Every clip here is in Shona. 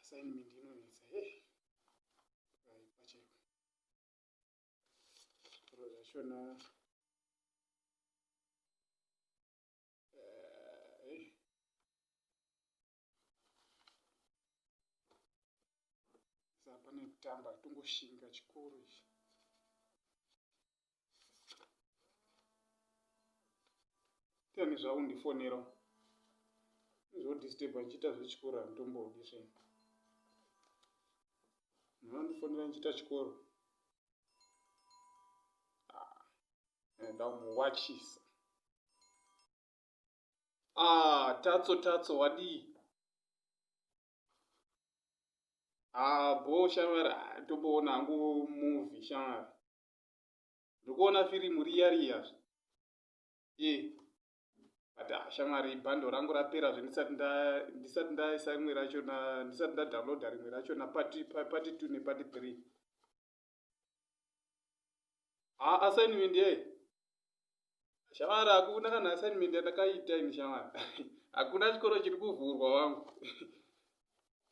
Assignment inonetsa hey. Pakaipa chaiko. Zvikoro zvachona eh, Hapana kutamba tongoshinga chikoro ichi. Tani zvaundifonera zvodisturba ndichiita zvechikoro handitombodi zve munondifonera ndichiita chikoro ah, ndamuwachisa ah, tatso tatso wadii ah, bo shamwari ah, tomboona hangu movie shamwari ndikuona firimu riya riya zve e but ah, shamwari bhando rangu rapera zve ndisati ndisati ndaisa rimwe rachona ndisati ndadownloada rimwe rachona pati pati two nepati three ha assignment yei shamwari hakuna kana assignment yandakaita ini shamwari hakuna chikoro chiri kuvhurwa wangu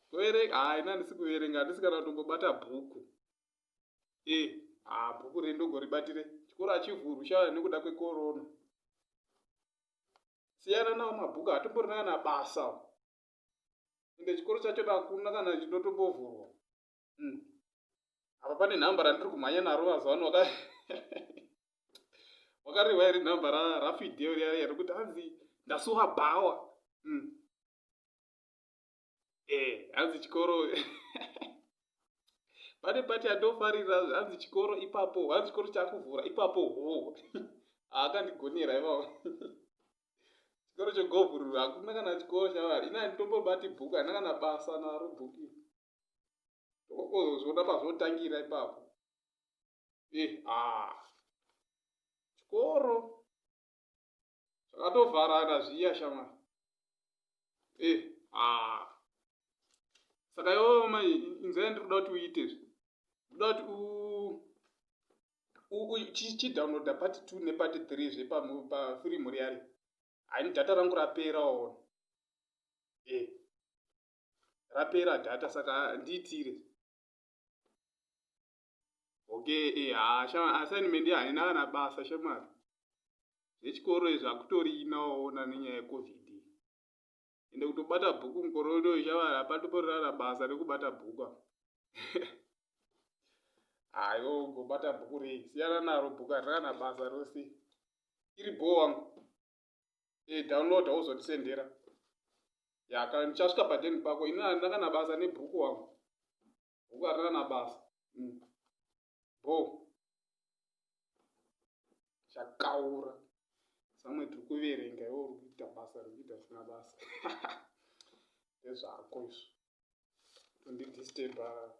kuverenga ha ini handisi kuverenga handisi kana kutombobata bhuku e ha bhuku rei ndogoribatire chikoro hachivhurwi shamwari nekuda kwekorona siyana nawo mabhuku hatomborina kana basa ende chikoro chacho hakuna kana chinotombovhurwa mm. Apa pane nhamba randiri kumhanya naro mazuva ano waka wakarihwa here nhamba raFidel riya riya rekuti hanzi ndasuwa bhawa mm. Eh, hanzi chikoro pane pati yandofarira hanzi chikoro ipapo hanzi chikoro chakuvhura ipapo ho akandigonera ipapo chikoro chegovhururu hakuna kana chikoro chavari ini handitombobati bhuku handina kana basa naro bhuku iri Tokozozviona pazvotangira ipapo. Eh, ah. Chikoro zvakatovharana zviya shamwari. Eh, ah. Saka iwewe mai inzwa yandiri kuda kuti uite zve. Ndoda kuti u chidownloada part 2 nepart 3 zve pafirimu riyari. Haini data rangu rapera waona. Eh. Rapera data saka ndiitire. Okay, eh, ha, sha, assignment haina kana basa shamwari. Zvechikoro izvi hakutorina waona nenyaya yeCovid. Ende kutobata bhuku mukore uno shamwari hapatoporina basa rekubata bhuku apa. Hayo ugobata bhuku rei? Siyana naro bhuku harina kana basa rose. Iri bho wangu. Eh, download wozondisendera. Ya, kana ndichasvika padeni pako, ini handina kana basa nebhuku wangu. Bhuku harina kana basa. Mm. Bho. Chakaura. Samwe tiri kuverenga iwe uri kuita basa riri kuita zvisina basa. Ndezvako izvo. Tondidisturba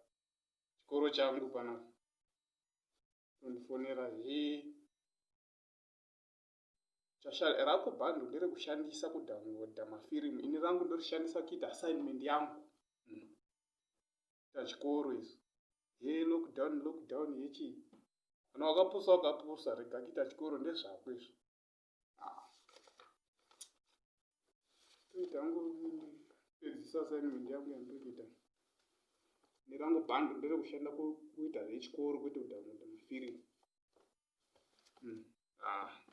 chikoro changu panapa. Tondifonera hee. Rako bundle nderekushandisa kudownloada mafirimu ini rangu ndorishandisa kuita assignment yangu mm. Kuita chikoro izvo he lockdown lockdown yechii kana wakapusa wakapusa rega kuita chikoro ndezvako izvo ah. Toita hangu pedzisa assignment yangu yandiri kuita nerangu bundle nderekushanda kuita zvechikoro kwete kudownloada mafirimu mm. ah.